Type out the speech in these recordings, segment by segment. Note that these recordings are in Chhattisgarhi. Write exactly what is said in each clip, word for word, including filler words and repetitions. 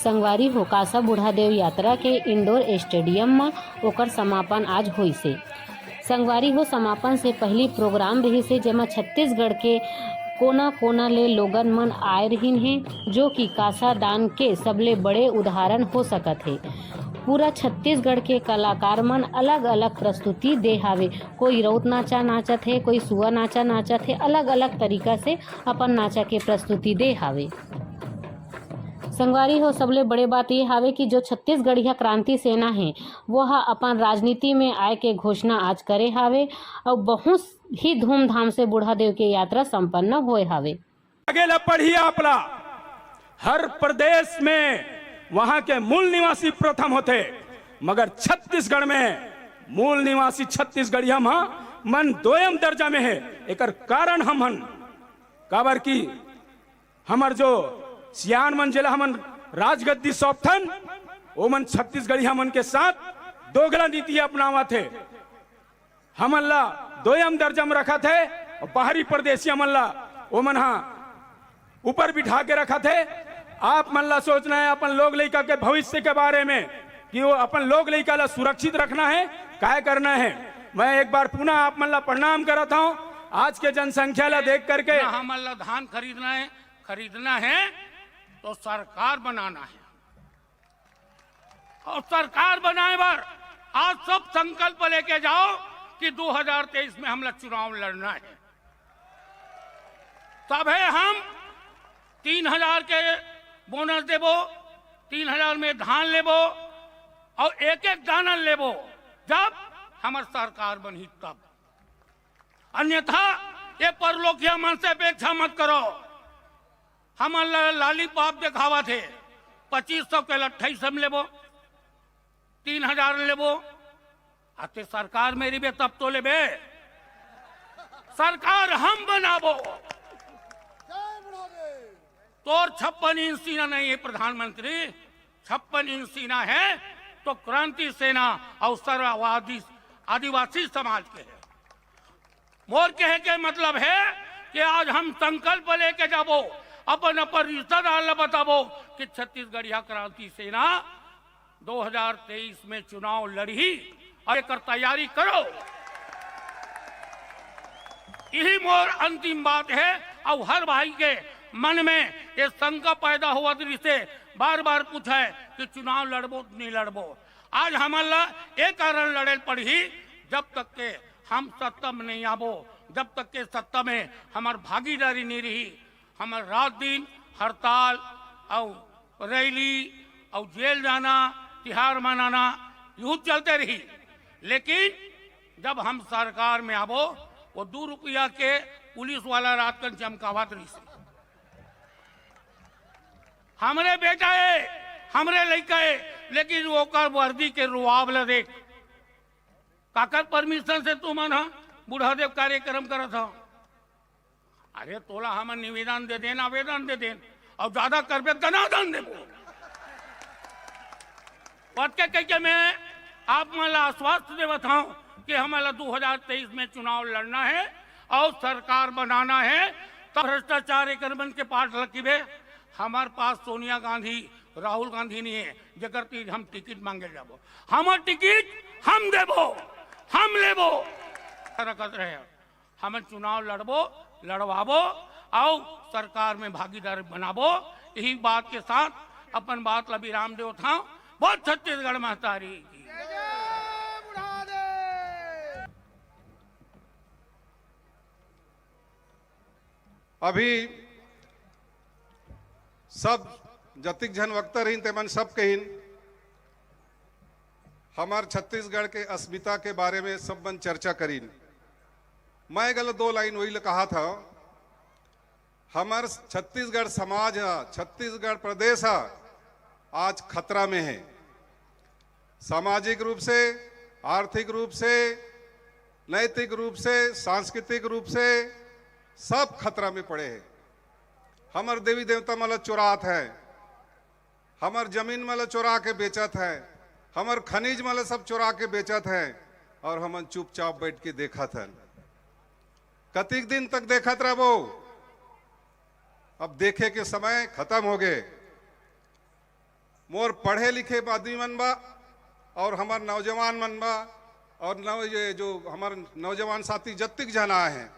संगवारी हो, कासा बूढ़ादेव यात्रा के इंडोर स्टेडियम म ओकर समापन आज होइस हे। संगवारी हो, समापन से पहिली प्रोग्राम रिहिस हे, जेमा छत्तीसगढ़ के कोना-कोना ले लोगन मन आए रिहिन हे, जो कि कासा दान के सबले बड़े उदाहरण हो सकत हे। पूरा छत्तीसगढ़ के कलाकार मन अलग-अलग प्रस्तुति दे हावे। कोई रउत नाचा नाचत हे, कोई सुआ नाचा नाचत हे, अलग-अलग तरीका से अपन नाचा के प्रस्तुति दे हावे। संगवारी हो, सबले बड़े बात ये हावे कि जो छत्तीसगढ़िया क्रांति सेना हे, वो ह अपन राजनीति में आए के घोषणा आज करे हावे अउ बहुत ही धूमधाम से बूढ़ादेव के यात्रा संपन्न होए हावे। आगे ला पढ़िए आप ला, हर प्रदेश में वहां के मूल निवासी प्रथम होथे, मगर छत्तीसगढ़ में मूल निवासी छत्तीसगढ़िया म मन दोयम दर्जा में हे। एकर कारण हम हन, काबर कि हमर जो सियान मन, जेला हमन राजगद्दी सौंपथन, ओमन छत्तीसगढ़िया मन के साथ दोगला नीति अपनावत हे। हमन ला दोयम दर्जा म रखत हे अउ बाहरी परदेसिया मन ला ओमन हा ऊपर बिठा के रखत हे। आप मन ला सोचना हे अपन लोग लइका के भविष्य के बारे में, कि वो अपन लोग लइका ला सुरक्षित रखना हे, काय करना हे। मैं एक बार पुनः आप मन ला प्रणाम करत हूँ। आज के जनसंख्या ला देख करके ना हमन ला धान खरीदना हे, खरीदना हे तो सरकार बनाना हे। अउ सरकार बनाए बर आज सब संकल्प लेके जाओ कि दो हज़ार तेईस में हमला चुनाव लड़ना हे। तभे हम तीन हज़ार के बोनस देबो, तीन हज़ार में धान लेबो अउ एक एक दाना लेबो, जब हमर सरकार बनही तब। अन्यथा ये परलोकिया मन से अपेक्षा मत करो। हमन ला लॉलीपॉप देखावत हे, पच्चीस सौ के ला अट्ठाईस हम लेबो, तीन हज़ार लेबो। अते सरकार में रहिबे तब तो लेबे, सरकार हम बनाबो। तोर छप्पन इंच सीना नहीं हे प्रधानमंत्री, छप्पन इंच सीना हे तो क्रांति सेना अउ सर्ववादी आदिवासी समाज के हे। मोर कहे के मतलब हे कि आज हम संकल्प लेके जाबो, अपन अपन रिश्तेदार ला बताबो कि छत्तीसगढ़िया क्रांति सेना दो हज़ार तेईस में चुनाव लड़ही अउ एकर तैयारी करो। यही मोर अंतिम बात हे। अउ हर भाई के मन में ये शंका पैदा होवत रिहिसे, बार बार पूछे कि चुनाव लड़बो कि नहीं लड़बो। आज हमन ला ये कारण लड़े पड़ही, जब तक के हम सत्ता में नहीं आबो, जब तक के सत्ता में हमर भागीदारी नहीं रही, हमर रात दिन हड़ताल अउ रैली अउ जेल जाना, तिहार मनाना, यहू चलते रही। लेकिन जब हम सरकार में आबो, वो दू रुपया के पुलिस वाला रात कन चमकावत रहिस। हमरे बेटा हे, हमरे लइका हे, लेकिन ओकर वर्दी के रुआब ल देख। काकर परमिशन से तुमन ह बूढ़ादेव कार्यक्रम करत हव? अरे, तोला हमन निवेदन दे देन, आवेदन दे देन, अउ जादा करबे त दनादन देबो। ओतके कहिके मैं आप मन ला आश्वास देवत हव कि हमन ला दू हजार तेईस में चुनाव लड़ना हे अउ सरकार बनाना हे, त भ्रष्टाचार एकर मन के पाठ लकिबे। हमर पास सोनिया गांधी, राहुल गांधी नहीं हे, जेकर तीर हम टिकट मांगे जाबो। हमर टिकट हम देबो, हम लेबो। रखत रहे, हमन चुनाव लड़बो, लड़वाबो, अउ सरकार में भागीदार बनाबो। यही बात के साथ अपन बात ला विराम देवत हव। बोल छत्तीसगढ़ महतारी की। अभी सब जतिक झन वक्ता रहिन, तेमन सब कहिन, हमर छत्तीसगढ़ के अस्मिता के बारे में सब मन चर्चा करिन। मैं घलो दो लाइन वही ल कहात हव, हमर छत्तीसगढ़ समाज ह, छत्तीसगढ़ प्रदेश ह आज खतरा में हे। सामाजिक रूप से, आर्थिक रूप से, नैतिक रूप से, सांस्कृतिक रूप से सब खतरा में पड़े हे। हमर देवी देवता मन ल चुरात हे, हमर जमीन मन ल चुरा के बेचत हे, हमर खनिज मन ल सब चुरा के बेचत हे, अउ हमन चुपचाप बैठ के देखत हन। कतिक दिन तक देखत रहबो? अब देखे के समय खतम होगे। मोर पढ़े लिखे आदमी मन बा और हमर नौजवान मन बा और नव ये जो हमर नौजवान साथी जतिक झन आए हैं,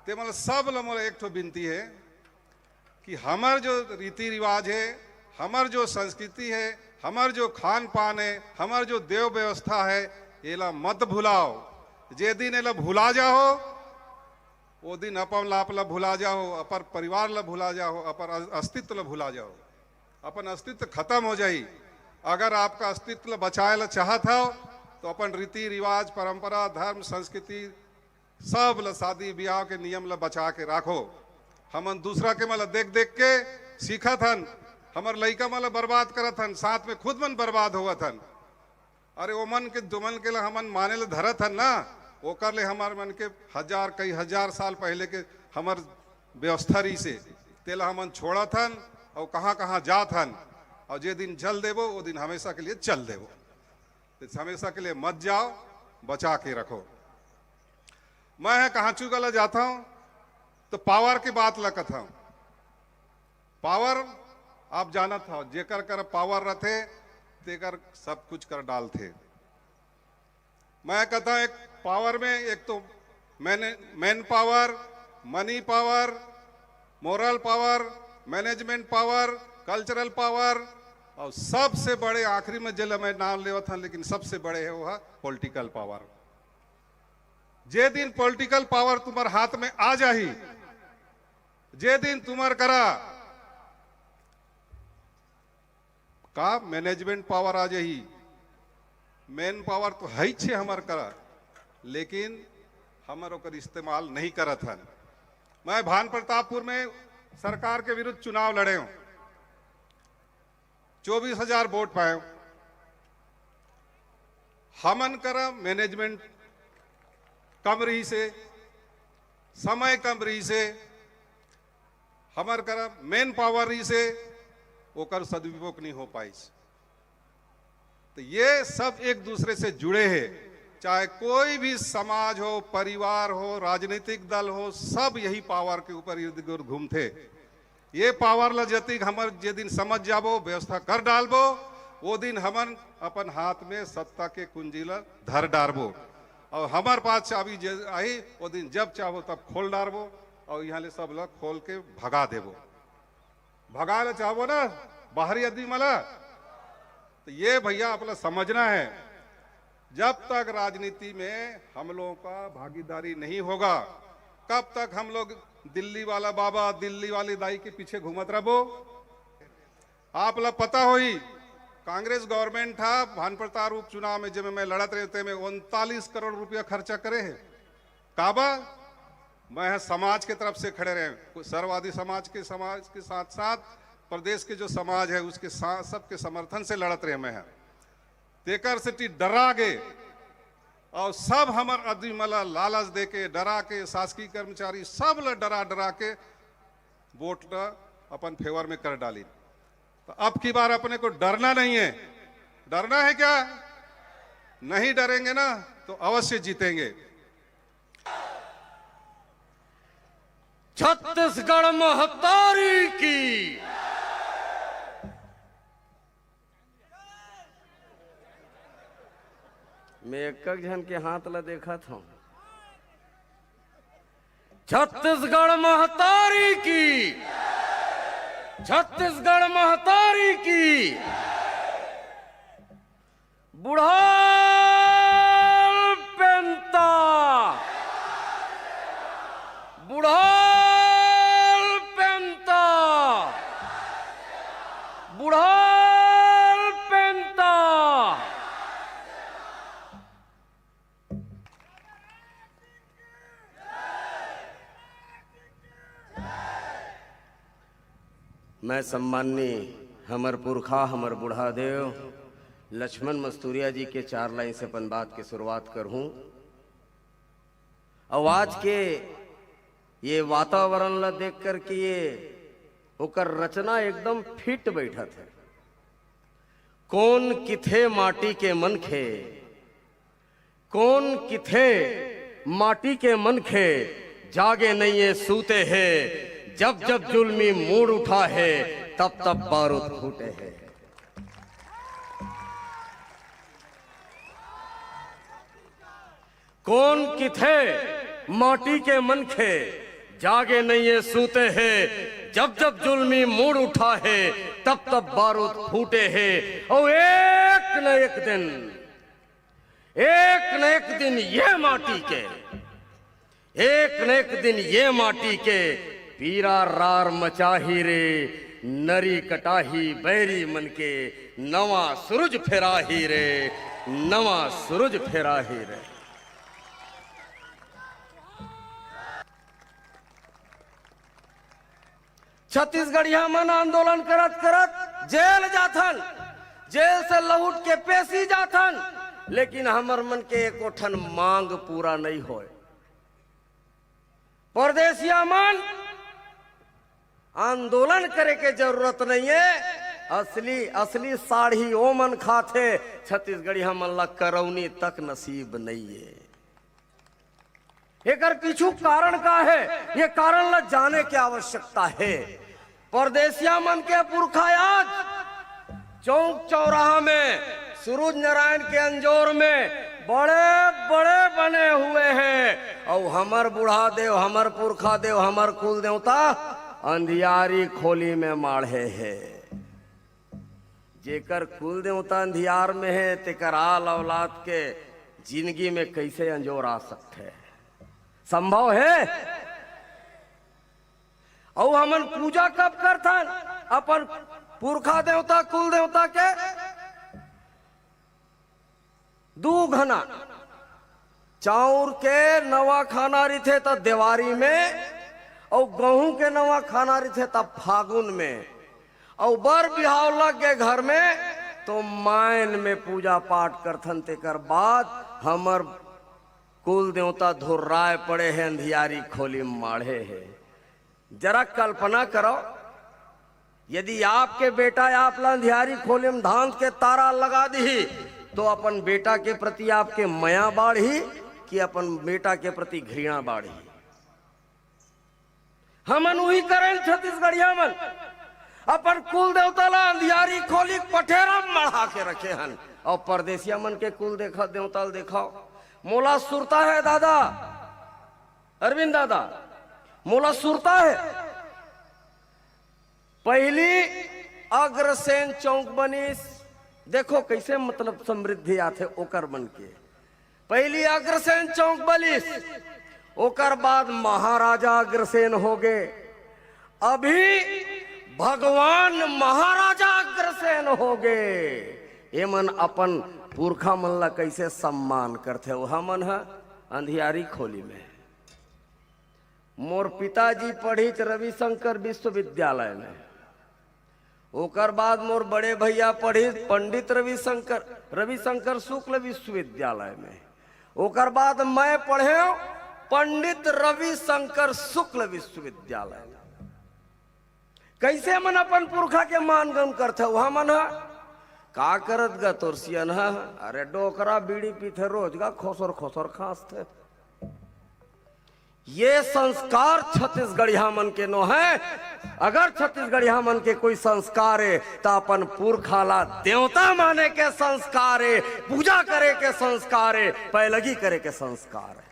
ते मन सब ल मोर एक ठो बिनती है कि हमर जो रीति रिवाज है, हमर जो संस्कृति है, हमर जो खान पान है, हमर जो देव व्यवस्था है, एला मत भुलाओ। जे दिन एला भुला जाओ, वो दिन अपन आप ला भुला जाओ, अपन परिवार ला भुला जाओ, अपन अस-, अस्तित्व ला भुला जाओ, अपन अस्तित्व खत्म हो जाई। अगर आपका अस्तित्व ला बचाए ला चाहत हो, तो अपन रीति रिवाज, परंपरा, धर्म, संस्कृति, सब ला, शादी ब्याह के नियम ला बचा के राखो। हमन दूसरा के मन ला देख देख के सीखत हन, हमर लइका मन ला बर्बाद करत हन, साथ में खुद मन बर्बाद होवत हन। अरे ओमन के, तुमन के ला हमन माने ला धरत हन ना, ओकर ले हमर मन के हजार, कई हजार साल पहले के हमर व्यवस्था रहिसे, तेला हमन छोड़त हन और कहाँ कहाँ जात हन। और जे दिन चल देबो, वो दिन हमेशा के लिए चल देबो। तो हमेशा के लिए मत जाओ, बचा के रखो। मैं ह कहाँ चुका ला जाता हूँ, तो पावर के बात ला कथा हूँ। पावर आप जानत हो, जेकर कर पावर रथे, तेकर सब कुछ कर डालथे। मैं कहता हूँ, एक पावर में एक तो man, man power, money power, moral power, management power, cultural power, और सबसे बड़े, आखिरी में जेला मैं नाम लेवत हन, लेकिन सबसे बड़े है वो है पॉलिटिकल पावर। जे दिन पॉलिटिकल पावर तुम्हार हाथ में आ जाही, जे दिन तुम्हार करा का मैनेजमेंट पावर आ जाही, मैन पावर तो है छे हमर करा, लेकिन हमर ओकर इस्तेमाल नहीं करत हन। मैं भान प्रतापपुर में सरकार के विरुद्ध चुनाव लड़े हूँ, चौबीस हजार वोट पाए हूँ। हमन करा मैनेजमेंट कम रहिसे, समय कम रहिसे, हमर करा मैन पावर रहिसे, ओकर सदुपयोग नहीं हो पाइस। तो ये सब एक दूसरे से जुड़े हैं। चाहे कोई भी समाज हो, परिवार हो, राजनीतिक दल हो, सब यही पावर के ऊपर इर्द गिर्द घूमथे। ये पावर ला जतिक हमर जे दिन समझ जाबो, व्यवस्था कर डालबो, वो दिन हमन अपन हाथ में सत्ता के कुंजी ला धर डारबो। और हमर पास चाबी जे आही, वो दिन जब चाहबो तब खोल डारबो और यहाँ ले सब ला खोल के भगा देबो। भगा ले चाहबो ना बाहरी आदमी मला। तो ये भैया अपना समझना है, जब तक राजनीति में हम लोगों का भागीदारी नहीं होगा, कब तक हम लोग दिल्ली वाला बाबा, दिल्ली वाली दाई के पीछे घूमत रहबो? आप ला पता होही, कांग्रेस गवर्नमेंट था, भान प्रताप उपचुनाव में जब मैं लड़त रहे थे, मैं उनतालीस करोड़ रुपया खर्चा करे है। काबा? मैं ह समाज के तरफ से खड़े रहे, सर्ववादी समाज के, समाज के साथ साथ प्रदेश के जो समाज है उसके साथ सबके समर्थन से लड़त रहे मैं ह। तेकर सेती डरा गे और सब हमर आदमी मला लालच देके, डरा के, शासकीय कर्मचारी सब ला डरा डरा के वोट ला अपन फेवर में कर डाली। तो अब की बार अपने को डरना नहीं है। डरना है क्या? नहीं डरेंगे ना तो अवश्य जीतेंगे। छत्तीसगढ़ महतारी की। मैं एक एक झन के हाथ ला देखत हूं। छत्तीसगढ़ महतारी की, छत्तीसगढ़ महतारी की। बुढ़ाल पेंता, बुढ़ाल पेंता, बुढ़ाल पेंता। मैं सम्माननीय हमर पुरखा, हमर बूढ़ा देव लक्ष्मण मस्तूरिया जी के चार लाइन से अपन बात के शुरुआत करहूं। और आज के ये वातावरण ला देख करके ये ओकर रचना एकदम फिट बैठत है। कोन किथे माटी के मनखे, कोन किथे माटी के मनखे, जागे नहीं ये सूते है, जब जब जुल्मी मूड उठा है, तब तब बारूद फूटे है। कोन किथे माटी के मनखे, जागे नइये सूते हे। जब जब जुल्मी मूड़ उठा हे, तब तब बारूद फूटे हे। अउ एक न एक दिन, एक न एक दिन ये माटी के, एक न एक दिन ये माटी के पीरा रार मचाही रे। नरी कटाही बैरी मन के, नवा सुरुज फेराही रे, नवा सुरुज फेराही रे। छत्तीसगढ़िया मन आंदोलन करत करत जेल जाथन, जेल से लहुट के पेशी जाथन, लेकिन हमर मन के एको ठन मांग पूरा नइ होय। परदेसिया मन, आंदोलन करे के जरूरत नइये। असली, असली साड़ी ओ मन खाथे, छत्तीसगढ़िया मन ला करौनी तक नसीब नइये। एकर पीछू कारण का हे, ये कारण ला जाने के आवश्यकता हे। परदेसिया मन के पुरखा आज चौक चौराहा में, सूरज नारायण के अंजोर में बड़े बड़े बने हुए हे। अउ हमर बूढ़ा देव, हमर पुरखा देव, हमर कुल देवता अंधियारी खोली में माढ़े हे। जेकर कुल देवता अंधियार में हे, तेकर आल औलाद के जिंदगी में कइसे अंजोर आ सकथे? संभव हे? अउ हमन पूजा कब करथन अपन पुरखा देवता, कुल देवता के? दू घना, चाउर के नवा खाना रहिथे त देवारी में, अउ गहूं के नवा खाना रहिथे त फागुन में, अउ बर बिहाव लग गे घर में तो मायन में पूजा पाठ करथन। तेकर बाद हमर कुल देवता धुर्राए पड़े हे, अंधियारी खोली माढ़े हे। जरा कल्पना करो, यदि आपके बेटा आप ला अंधियारी खोली में धांध के तारा लगा दिही, तो अपन बेटा के प्रति आपके मया बाढ़ही कि अपन बेटा के प्रति घृणा बाढ़ही? हमन उही करेन छत्तीसगढ़िया मन, अपन कुल देवता ला अंधियारी खोली पठेरा मढ़ा के रखे हन। अउ परदेसिया मन के कुल देखा, देवता ला देखाव, मोला सुरता हे दादा, अरविंद दादा, मोला सुरता हे। पहिली अग्रसेन चौक बनिस, देखो कइसे मतलब समृद्धि आथे ओकर मन के। पहिली अग्रसेन चौक बनिस, ओकर बाद महाराजा अग्रसेन होगे। अभी भगवान महाराजा अग्रसेन होगे। एमन अपन पुरखा मन ला कइसे सम्मान करथे, ओ हमन ह अंधियारी खोली में। मोर पिताजी पढ़िस रविशंकर विश्वविद्यालय में, ओकर बाद मोर बड़े भैया पढ़िस पंडित रविशंकर, रविशंकर शुक्ल विश्वविद्यालय में, ओकर बाद मैं पढ़ेंव पंडित रविशंकर शुक्ल विश्वविद्यालय में। कइसे मन अपन पुरखा के मान गन करथे, ओ हमन ह? का करत गा तोर सियन ह? अरे डोकरा बीड़ी पीथे रोज गा, खोसर खोसर खांसथे। ये संस्कार छत्तीसगढ़िया मन के नो हे। अगर छत्तीसगढ़िया मन के कोई संस्कार हे, त अपन पुरखा ला देवता माने के संस्कार हे, पूजा करे के संस्कार हे, पैलगी करे के संस्कार हे।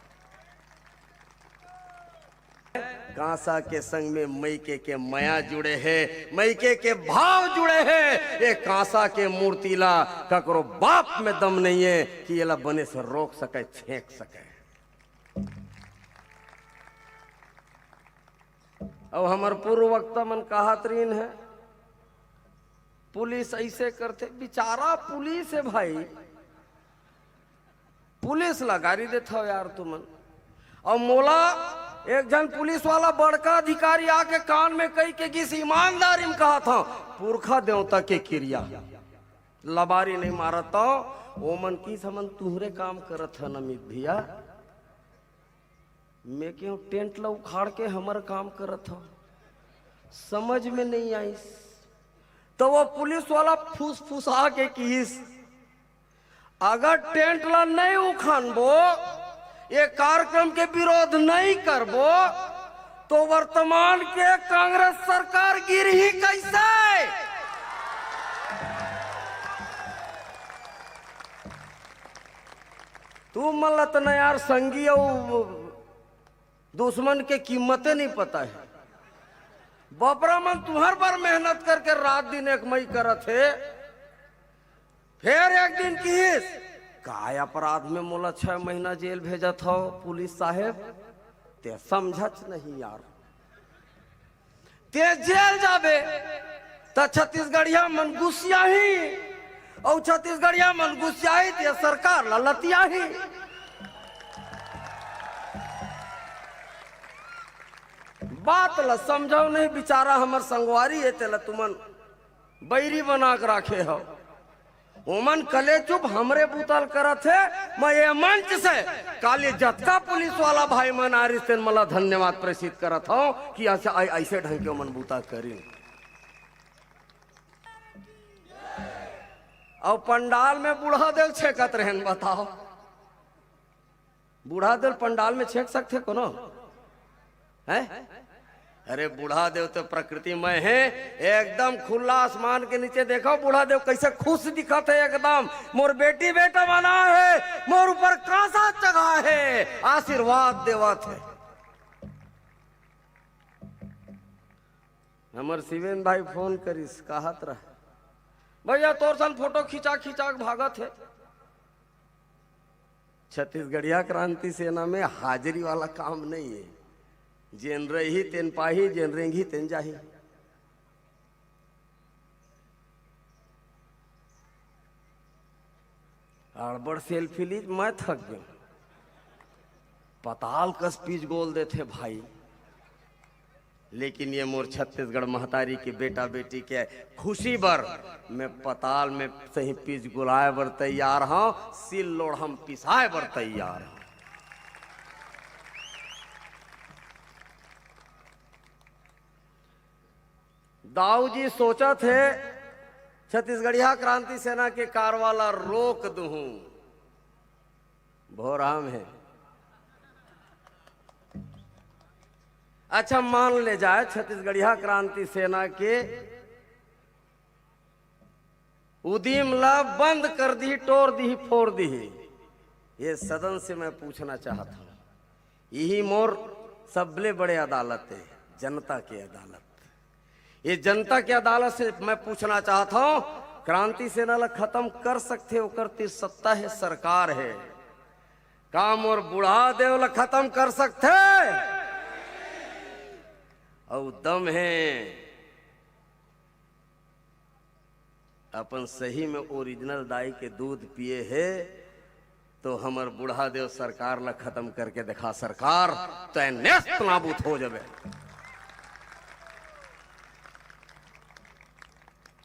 कांसा के संग में मइके के मया जुड़े हे, मइके के भाव जुड़े हे। ये कांसा के मूर्ति ला ककरो बाप में दम नइये कि एला बने से रोक सके, छेंक सके। अउ हमर पूर्व वक्ता मन कहत रहिन हे, पुलिस अइसे करथे, बिचारा पुलिस हे भाई, पुलिस ला गारी देथव यार तुमन। अउ मोला एक झन पुलिस वाला बड़का अधिकारी आके कान में कहि के गिस, ईमानदारी में कहत हंव, पुरखा देवता के किरिया, लबारी नइ मारत हंव। ओमन किस, हमन तुंहरे काम करत हन अमित भैया। मैं केहेंव टेंट ला उखाड़ के हमर काम करत हंव, समझ में नइ आइस। त ओ पुलिस वाला फुसफुसा के किहिस, अगर टेंट ला नइ उखानबो, ये कार्यक्रम के विरोध नइ करबो, तो वर्तमान के कांग्रेस सरकार गिरही कइसे? तुमन ला त न यार संगी अउ दुश्मन के कीमते नहीं पता हे। बपरा मन तुंहर बर मेहनत करके रात दिन एक मई करत हे। फेर एक दिन किहिस, "काय अपराध में मोला छह महीना जेल भेजत हव पुलिस साहेब?" ते समझच नहीं यार। ते जेल जाबे त छत्तीसगढ़िया मन गुस्सियाही, अउ छत्तीसगढ़िया मन गुस्सियाही ते सरकार ला लतियाही। बात ला समझव नहीं, बिचारा हमर संगवारी हे, तेला तुमन बैरी बना के राखे हव। ओमन कले चुप हमरे बुता ल करत हे। मैं ये मंच से काली जतका पुलिस वाला भाई मन आ रिहिस तेन मन ला धन्यवाद प्रेषित करत हव कि ऐसे, ऐ-, ऐसे ढंग के ओमन बुता करिन। अउ पंडाल में बूढ़ा देव छेकत रहेन, बताव। बूढ़ा देव पंडाल में छेक सकथे कोनो? हैं? अरे, बूढ़ा देव तो प्रकृति में हे, एकदम खुला आसमान के नीचे देखव, बूढ़ा देव कैसे खुश दिखत हे एकदम। मोर बेटी बेटा बना हे, मोर ऊपर कांसा चघा हे, आशीर्वाद देवत हे। हमर शिवेन भाई फोन करिस, कहत रहे, "भैया, तोर सन फोटो खिंचा खिंचा के भागत हे।" छत्तीसगढ़िया क्रांति सेना में हाजिरी वाला काम नहीं हे। जेन रही तेन पाही, जेन रेंगही तेन जाही। अड़बड़ सेल्फी लीज, मैं थक गेंव। पताल कस पीज गोल देथे भाई। लेकिन ये मोर छत्तीसगढ़ महतारी के बेटा बेटी के खुशी बर मैं पताल में सही पीज गोलाय बर तैयार हंव, सिल लोढ़ा म पिसाय बर तैयार हंव। दाऊ जी सोचत हे, छत्तीसगढ़िया क्रांति सेना के कारवा ला रोक दुहूं। भोरहा म हे। अच्छा, मान ले जाए, छत्तीसगढ़िया क्रांति सेना के उदीम ला बंद कर दिही, टोर दिही, फोर दिही। ये सदन से मैं पूछना चाहत हंव, यही मोर सबले बड़े अदालत हे, जनता के अदालत। ये जनता के अदालत से मैं पूछना चाहत हंव, क्रांति सेना ला खतम कर सकथे, ओकर तीर सत्ता हे, सरकार हे, का मोर बूढ़ा देव ला खतम कर सकथे? अउ दम हे, अपन सही में original दाई के दूध पिए हे, तो हमर बूढ़ा देव सरकार ला खतम करके देखा सरकार, तैं नेस्त नाबूद हो जाबे।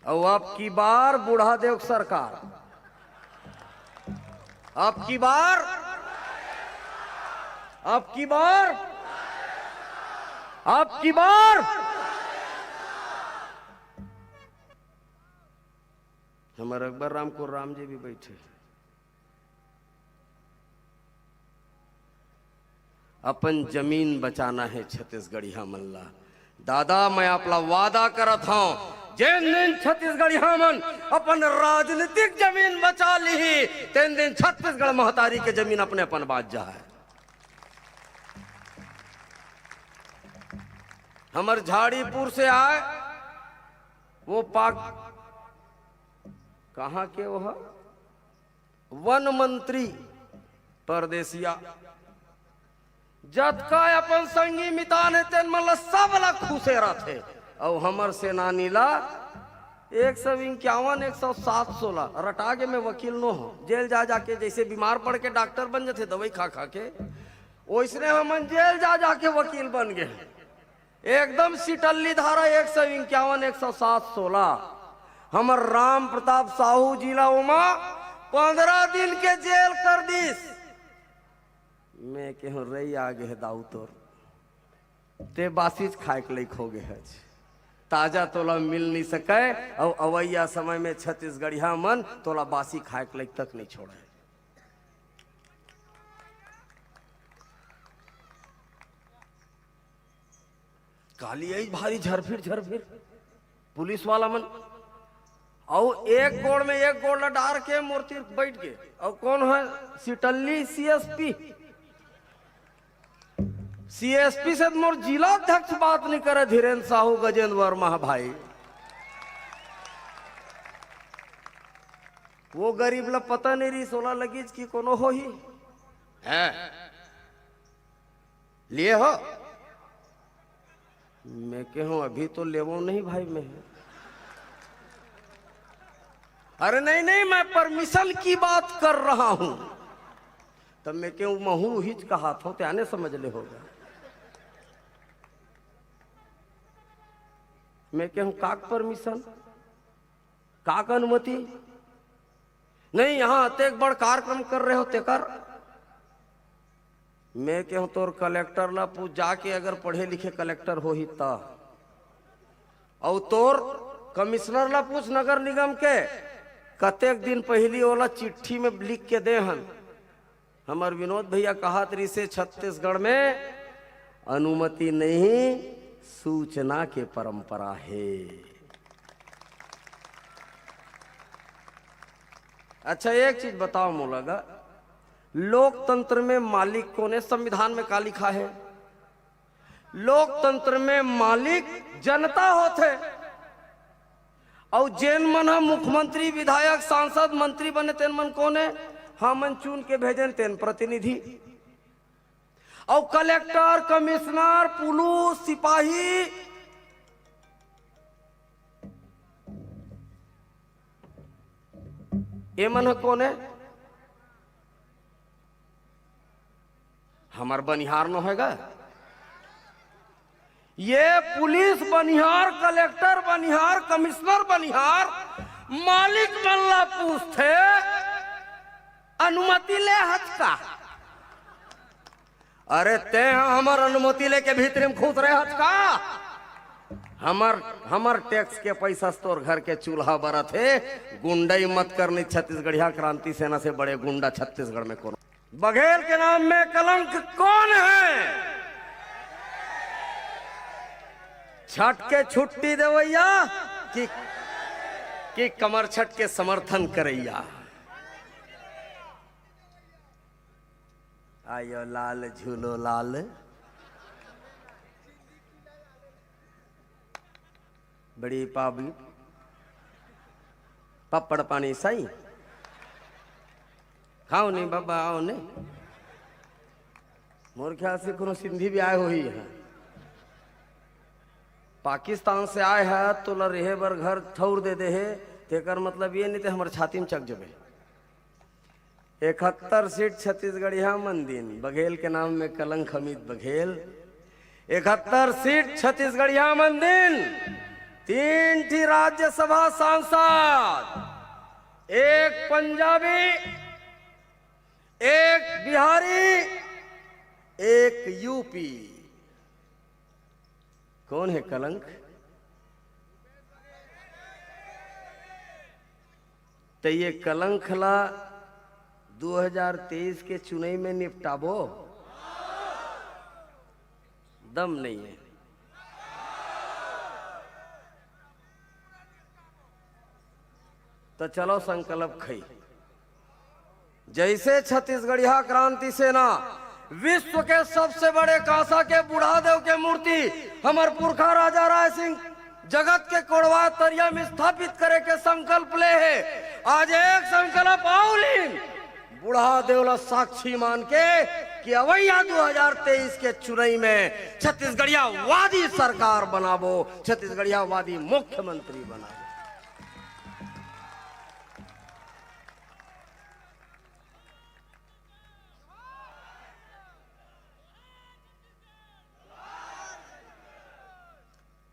अउ अब की बार बूढ़ा देव सरकार, अब की बार, अब की बार, अब की बार हमर अकबर राम को राम जी भी बैठे। अपन जमीन बचाना हे छत्तीसगढ़िया मन ला। दादा, मैं आप ला वादा करत हंव, जेन दिन छत्तीसगढ़िया मन अपन राजनीतिक जमीन बचा लिही, तेन दिन छत्तीसगढ़ महतारी के जमीन अपने अपन बाच जाय। हमर झाड़ीपुर से आय, वो पाक, कहाँ के वो ह? वन मंत्री परदेसिया, जतका अपन संगी मितान हे, तेन मन ला सब ला खुसे रथे। अउ हमर सेनानी ला एक सौ इक्यावन, एक सौ सात सोला रटा के मैं वकील नो हंव। जेल जा जाके जैसे बीमार पड़ के डॉक्टर बन जथे दवाई खा खा के, ओइसने हमन जेल जा जाके वकील बन गे। एकदम सिटल्ली धारा एक सौ इक्यावन, एक सौ सात सोला। हमर राम प्रताप साहू जी ला ओमा पंद्रह दिन के जेल कर दिस। मैं केहूं, "रई आ गे हे दाऊ तोर, ते बासीच खाए के लइक हो गे हच, ताजा तोला मिल नहीं सकय, अउ अवइया समय में छत्तीसगढ़िया मन तोला बासी खाए के लइक तक नहीं छोड़य।" काली आई भारी झरफिर झरफिर पुलिस वाला मन। अउ एक गोड़ में एक गोड़ ला डार के मोर तीर बैठ गे। अउ कोन है? सिटल्ली सीएसपी। सीएसपी से त मोर जिला अध्यक्ष बात नहीं करे, धीरेन्द्र साहू, गजेंद्र वर्मा ह भाई। वो गरीब ला पता नहीं रहिस, ओला लगिस कि कोनो होही। हैं? लिए हो? मैं कहूं, अभी तो लेवो नहीं भाई मैं। अरे नहीं, नहीं, मैं परमिशन की बात कर रहा हूं। तब मैं कहूं, महू हिच कहा था, त्याने समझ ले होगा। मैं कहूं, काक परमिशन? काक अनुमति? नहीं, यहां अतेक बड़ कार्यक्रम कर रहे हो तेकर। मैं कहूं, तोर कलेक्टर ला पूछ, जाके अगर पढ़े लिखे कलेक्टर होही त। अउ तोर कमिश्नर ला पूछ, नगर निगम के, कतेक दिन पहिली ओला चिट्ठी में लिख के दे हन। हमर विनोद भैया कहत रिसे, छत्तीसगढ़ में अनुमति नहीं, सूचना के परंपरा हे। अच्छा, एक चीज बताओ मोला गा, लोकतंत्र में मालिक कोन हे? संविधान में का लिखा हे? लोकतंत्र में मालिक जनता होथे। अउ जेन मन ह मुख्यमंत्री, विधायक, सांसद, मंत्री बने, तेन मन कोन हे? हमन चुन के भेजेन, तेन प्रतिनिधि। अउ कलेक्टर, कमिश्नर, पुलिस, सिपाही, ये मन ह कोन हे? हमर बनिहार नो हे गा। ये पुलिस बनिहार, कलेक्टर बनिहार, कमिश्नर बनिहार मालिक मन ला पूछथे, "अनुमति ले हच का?" अरे, तें हमर अनुमति लेके भीतरी में खुश रहे हच का? हमर, हमर टैक्स के पैसा से तोर घर के चूल्हा बरत हे। गुंडई मत करनी, छत्तीसगढ़िया क्रांति सेना से बड़े गुंडा छत्तीसगढ़ में कोनो। बघेल के नाम में कलंक कोन हे? छठ के छुट्टी देवैया कि, कि कमर छठ के समर्थन करैया? आयो लाल झूलो लाल। बड़ी पाबी। पप्पड़ पानी सही। खाओ नहीं बाबा, आओ नहीं। मोर ख्याल से कोनो सिंधी भी आए होही हे। पाकिस्तान से आए हे, तोला रेहे बर घर ठौर दे दे हे, तेकर मतलब ये नहीं ते हमर छाती में चक जबे। इकहत्तर सीट छत्तीसगढ़िया मन दिन, बघेल के नाम में कलंक अमित बघेल। इकहत्तर सीट छत्तीसगढ़िया मन दिन, तीन ठी राज्यसभा सांसद, एक पंजाबी, एक बिहारी, एक यूपी। कोन हे कलंक? त ये कलंक ला दू हजार तेईस के चुनई में निपटाबो? दम नहीं हे। त चलो संकल्प खई। जैसे छत्तीसगढ़िया क्रांति सेना विश्व के सबसे बड़े कांसा के बूढ़ा देव के मूर्ति हमर पुरखा राजा राय सिंह जगत के कोड़वा तरिया में स्थापित करे के संकल्प ले हे, आज एक संकल्प अउ लीन, बूढ़ा देव ला साक्षी मान के कि अवैया दू हजार तेईस के चुनई में छत्तीसगढ़िया वादी सरकार बनाबो, छत्तीसगढ़िया वादी मुख्यमंत्री बनाबो।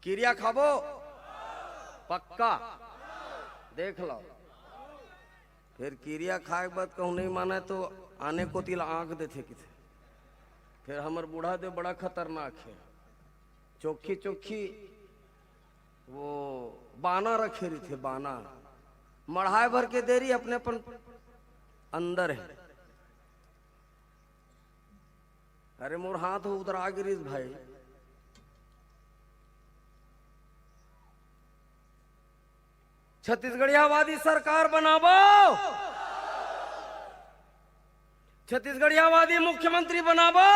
किरिया खाबो? पक्का? देख लो। फिर किरिया खाए के बाद कहूँ नहीं माने तो आने कोती ला आंख देथे किथे। फिर हमर बूढ़ा देव बड़ा खतरनाक हे। चोखी चोखी वो बाना रखे रहिथे, बाना। मढ़ाए भर के देरी अपने अपन अंदर हे। अरे मोर हाथ उतरा गिरिस भाई। छत्तीसगढ़ियावादी सरकार बनाबो, छत्तीसगढ़ियावादी मुख्यमंत्री बनाबो,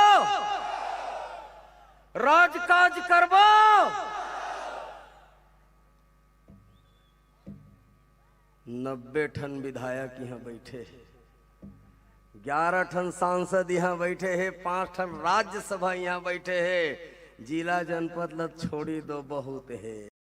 राजकाज करबो। नब्बे ठन विधायक इहां बइठे हे, ग्यारह ठन सांसद इहां बइठे हे, पांच ठन राज्यसभा इहां बइठे हे। जिला जनपद ल छोड़ी दो, बहुत हे।